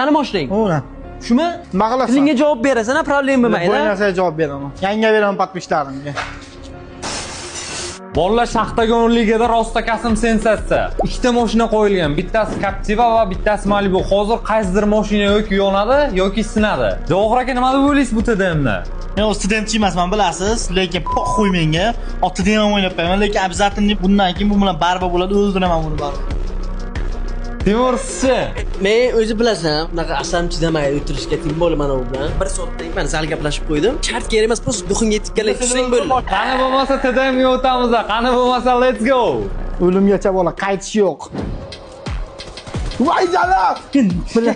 Qani moshinang? Ora. Shumi? Nima qilasan? Tilingga javob berasan, ha, problema Bu bo'lmaydi. narsaga javob beraman. Yanga beraman podpishlarimga. Bolalar Shaxtagon ligada rostakasm sensatsiya. Ikkita mashina qo'yilgan, bittasi Captiva va bittasi Malibu. Hozir qaysidir mashina yoki yonadi yoki sinadi. Javohir aka, nima deb o'ylaysiz bu TDMni? Men o'zi TDMchi emasman, bilasiz, lekin poxuy menga. TDM ham o'ynab qo'yaman, lekin обязательно bundan keyin bu bilan barba bo'ladi, o'ldiraman buni baribir. Timur, sizchi? Men o'zi bilasan, unaqa asam chidamay o'tirishga, teng bo'ldi mana u bilan. Bir soatdan mana sal gaplashib qo'ydim. Shart kerak emas, просто дух ingga yetib kelay, tushsang bo'ldi. Qani bo'lmasa TDMga o'tamiz, qani bo'lmasa let's go. O'limgacha bola, qaytish yo'q. Voy jalab! Bila.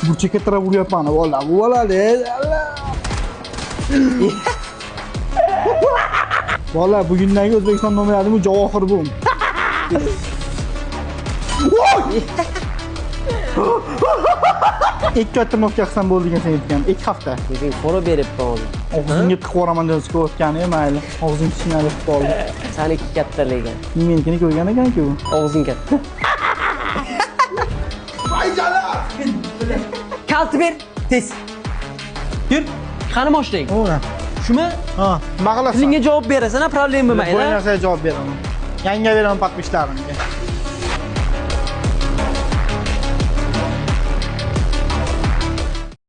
Burchakka tirab uryapman bola. Bu bolali. Bola, bugundagi O'zbekiston nomerasi bu Javohir bu. Voy! Ikki oy trenirovka qilsam bo'ldi degan sen aytgan. 2 hafta. Lekin qora beribman hozir. Og'zimga tiqib yuboraman deb chiqayotgani, mayli. Og'zim kichkinalashib qoldi. Saniki katta lekin. Menikini ko'rgan ekan-ku. Og'zing katta. Kalti ber, tez. Yur. Qani moshinang? Ora. Shumi? Ha, nima qilasan? Tilingga javob berasan, ha, problema Bu bo'lmaydi. narsaga javob beraman. Yanga beraman podpishlarimga.